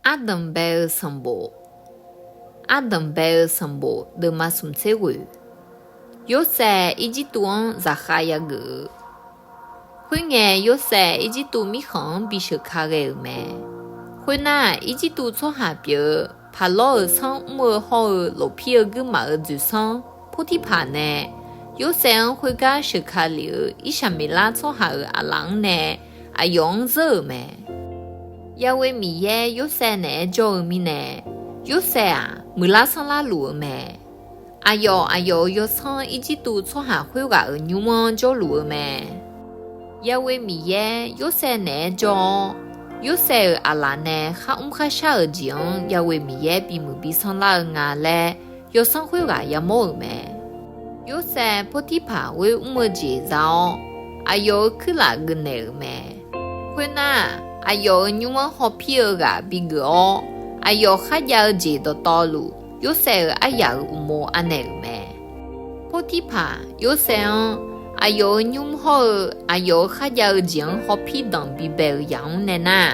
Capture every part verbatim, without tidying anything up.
Ardanq bae-eu sanqbof. Ardanq bae-eu sanqbof deuvma smq tser ghoeq. Yorsaev Irjirtuv-anr zaqkhav yageuf-eu. Khoerngae, Yorsaev Irjirtuv mirkhanq-anr bisheuq ka ghae-euq mae. Khoernar, Irjirtuv tsawrhaq pyeuf-eu Paqlawr-euq sanr mr-eu hawr-eu lofpir-eu guirmaf-euq dzoeqsanr Portirpaq nae Yorsaev-anr khoergar sheuq ka lef-euq Irsaqmeqlar tsawrhaq-euq aqlaf-anr nae aqyawf-anr zeur-euq mae. Yaghoe Miqyaer Yorsaev naeq-aer jawr-eu mirnae, Yorsaev-aq, muiqlar sanrlar luf-eu mae. Aqyawf, aqyawf-euq yawsanr Irjirtuv tsawrhaq khoerghaq-euq nymr-anr jawrluf-eu mae. Yaghoe Miqyaer Yorsaev naeq-aer jawr-awr, Yorsaev-euq aqlaf nae kharmr kharshar-euq jeq-anr Yaghoe Miqyaer bimuiq bisanr lar-eu nga laer, yawsanr khoerghaq yamawr-euq mae. Yorsaev Portirpaq ghoer mr-eu jeq za-awr, aqyawf-euq kuirlaf geufnaeq-euq mae. Khoernar, aqyawf-euq nymr-anr hawpir-eu ghaq bigeuf-awr, aqyawf kharjav-eu jeq dawqtawvluf, Yorsaev-euq aryaq-euq uqmov anaeq-euq mae. Portirpaq Yorsaev-anr, aqyawf-euq nymr hawr-eu aqyawf-euq kharjav-eu jeq-anr hawpir danq bibae-euq yamq-anr nae nar,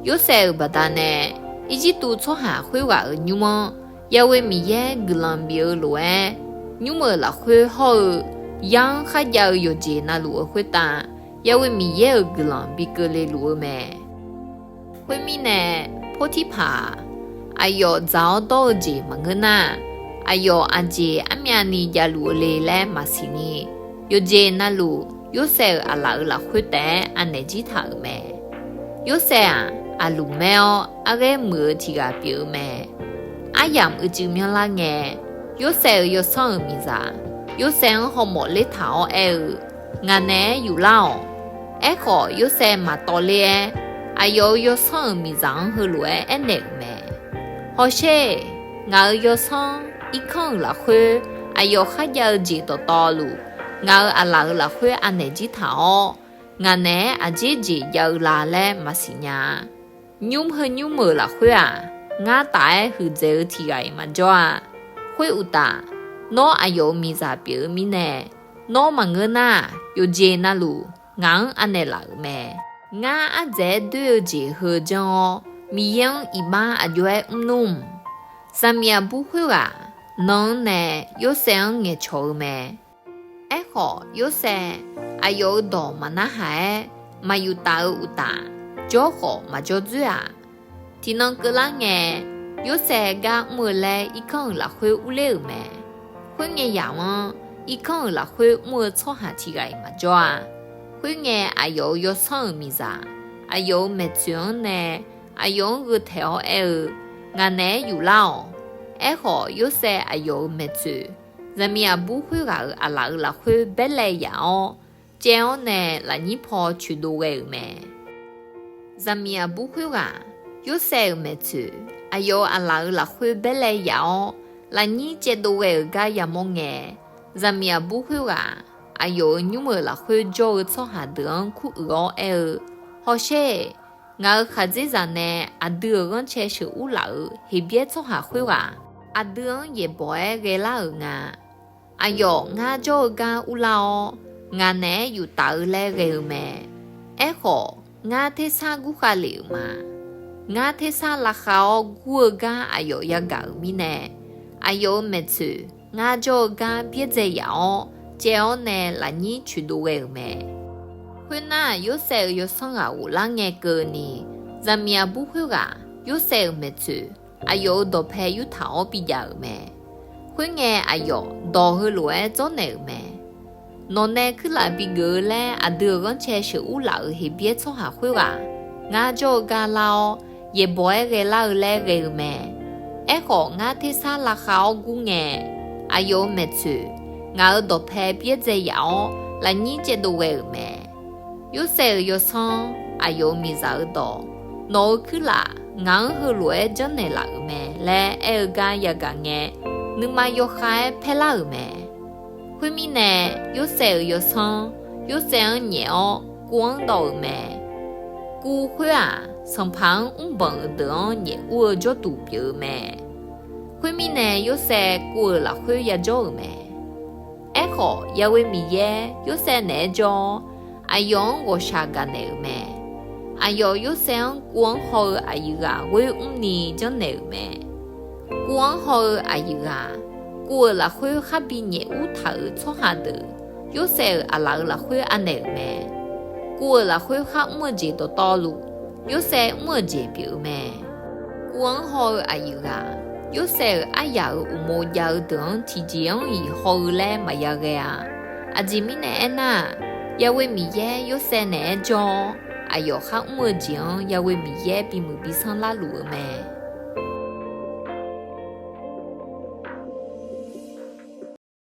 Yorsaev-euq baqdanae Irjirtuv tsawrhaq khoerghaq-euq nymr-anr Yaghoe Miqyaer guiqlanq bif-eu lof-aer, nymr-euq lafkhoer hawr-eu yar-anr kharjav-eu yawqjeq navluf-eu khoertav, Yaghoe Miqyaer-euq guiqlanq bi keuvle luf-eu mae. Khoermirnae, Portirpaq-aq, aqyawf dzaq-awr dawr-eu jeq maqngeur nar, aqyawf aqjeq armyavni javluf-eu le laer maqsiq ni, yawqjeq navluf Yorsaev-euq aqlaf-euq lafkhoer taef-aer anaeq jir taq-euq mae. Yorsaev-aq, aqluf maer-awr arghaer muiq-eu tiq ghaq pyeuf-eu mae. Aryamq uicuiv myanrlar ngae, Yorsaev-euq yawsanr-euq miqzaq Yorsaev-anr hawmawf ler taq-awr aer-eu, Ngaq naeq-aer yuflar-awq. Aerkhawf, Yorsaev maqtawv ler-aer, aqyawf-euq yawsanr-euq miqzaq-anr heulof-aer aernaeq-euq mae. Hawsher-eq, ngaq-euq yawsanr irkanr-euq lafkhoer aqyawf kharjav-eu jeq dawqtawvluf, ngaq-euq aqlaf-euq lafkhoer anaeq jir taq-awr, ngaq naeq-aer aqjeq jeq jav-eu la laer maqsiq nya-a. Nymr heu nymr-euq lafkhoer-aq, ngar taf-aer huiqdzaeq-eu tiq ghaq-iq maqjawr-a. Khoeruqtaf, nawr aqyawf-euq miqzaq pyeuf-eu mirnae, nawr maqngeur nar, yawqjeq navluf ngaq-anr anaeq laf-euq mae. Ngar ardzaeq-aer doer-eu jeq heu janr-awr, Miqyaer-anr iqbax aqjox-aer mrnmr. Zaqmiq aqbur khoerghaq nan-anr nae Yorsaev-anr ngaeqcawq-eu mae. Aerkhawf, Yorsaev aqyawf-euq dawq maqnarhaq-aer, maqyuf taf-eu uqtaf, jawr khawf maqjawr dzoer-aq. Tiqnan keuvlar ngae, Yorsaev gar mr-eu laer irkanr-euq lafkhoer urler-euq mae. Khoerngae yamq-anr, irkanr-euq lafkhoer mr-eu tsawrhaq tiq ghaq-iq maqjawr-a. Khoerngae, aqyawf-euq yawsanr-euq miqzaq, aqyawf-euq maeqtsoeq-anr nae aqyawf-anr gheu taeq-awr aer-eu, Ngaq naeq-aer yuflar-awq. Aerkhawf, Yorsaev aqyawf-euq maeqtsoeq, zaqmiq aqbur khoerghaq-euq aqlaf-euq lafkhoer baerlae yaf-awr, caev-awr nae lafnyir paw coeqdov ghae-euq mae. Zaqmiq aqbur khoerghaq, Yorsaev-euq maeqtsoeq aqyawf-euq aqlaf-euq lafkhoer baerlae yaf-awr, lafnyir caevdov ghae-euq gar yamawr ngae, zaqmiq aqbur khoerghaq aqyawf-euq nymr-euq lafkhoer jawr-eu tsawrhaq deuq-anr kuruiq-awr aer-eu, Hawsher-eq, ngaq-euq khaqdzerzaq nae aqdui-euq ghanrcae sheuqur laf-euq Heqbyaer tsawrhaq khoerghaq aqdui-anr yaeqbawq-aer ghaelar-euq nga. Aqyawf ngar jawr-eu gar urlar-awr, ngaq naeq-aer yuftaf-eu laer ghae-eu mae. Aerkhawf, ngar tersar gurkhav lef-euq ma. Ngar tersar lavkhav-awr gur-eu gar aqyawf yagaq-euq mirnae, aqyawf-euq maeqtsoeq ngar jawr-eu gar byaerdzae yaf-awr, caev-awr nae lafnyir coeqdov ghae-euq mae. Khoernar, Yorsaev-euq yawsanr ghaq ghoflar ngae keuvni, zaqmiq aqbur khoerghaq Yorsaev-euq maeqtsoeq aqyawf-euq dawqpae yurtaq-awr bijav-euq mae. Khoerngae, aqyawf dawq heulof-aer dzawrnaeq-euq mae. Nawqnae kuirlaf bigeuf-eu laer aqdui-euq ghanrcae sheuqur laf-euq Heqbyaer tsawrhaq khoerghaq ngar jawr-eu gar lar-awr, yaeqbawq-aer ghaelar-eu laer ghae-eu mae. Aerkhawf, ngar tersar lavkhav-awr gur ngae, aqyawf-euq maeqtsoeq ngaq-euq dawqpae byaerdzae yaf-awr, lafnyir caevdov ghae-euq mae. Yorsaev-euq yawsanr, aqyawf-euq miqzaq-euq dawq, nawq-euq kuirlaf ngaq-anr heulof-aer janrnaeq laf-euq mae laer aer-eu gar yagaq ngae, nuima yawkhav-aer paerlar-euq mae. Khoermirnae, Yorsaev-euq yawsanr, Yorsaev-anr nyaef-awr kuv-anr dawv-euq mae. Kuv khoer-aq, sanqpaq-anr mrbanq-euq deuq-anr nyaef ur-eu jawrduq pyeuf-eu mae. Khoermirnae, Yorsaev kuv-euq lafkhoer yajawr-euq mae. Aerkhawf, Yaghoe Miqyaer Yorsaev naeq-aer jawr-awr, aqyawf-anr ghawqshaq gaqnaeq-euq mae. Aqyawf Yorsaev-anr kuv-anr haw-eu aqyuif ghaq ghoer mrni janrnaeq-euq mae. Kuv-anr haw-eu aqyuif ghaq, kuv-euq lafkhoer khar bi nyaef ur taq-euq tsawrhaq deuq, Yorsaev-euq aqlaf-euq lafkhoer anaeq-euq mae. Kuv-euq lafkhoer khar mr-eu jeq dawqtawvluf, Yorsaev mr-euq jeq pyeuf-eu mae. Kuv-anr haw-eu aqyuif ghaq, Yorsaev-euq aryaq-euq uqmov jav-eu deuq-anr tiqjeq-anr iq haw-eu laer maqya ghae-a. Aqjeq mirnae aernar-aq, Ya'we Miqyaer Yorsaev naeq-aer jawr-awr, aqyawf khar mr-eu jeq-anr Ya'we Miqyaer bimuiq bisanr larluf-eu mae.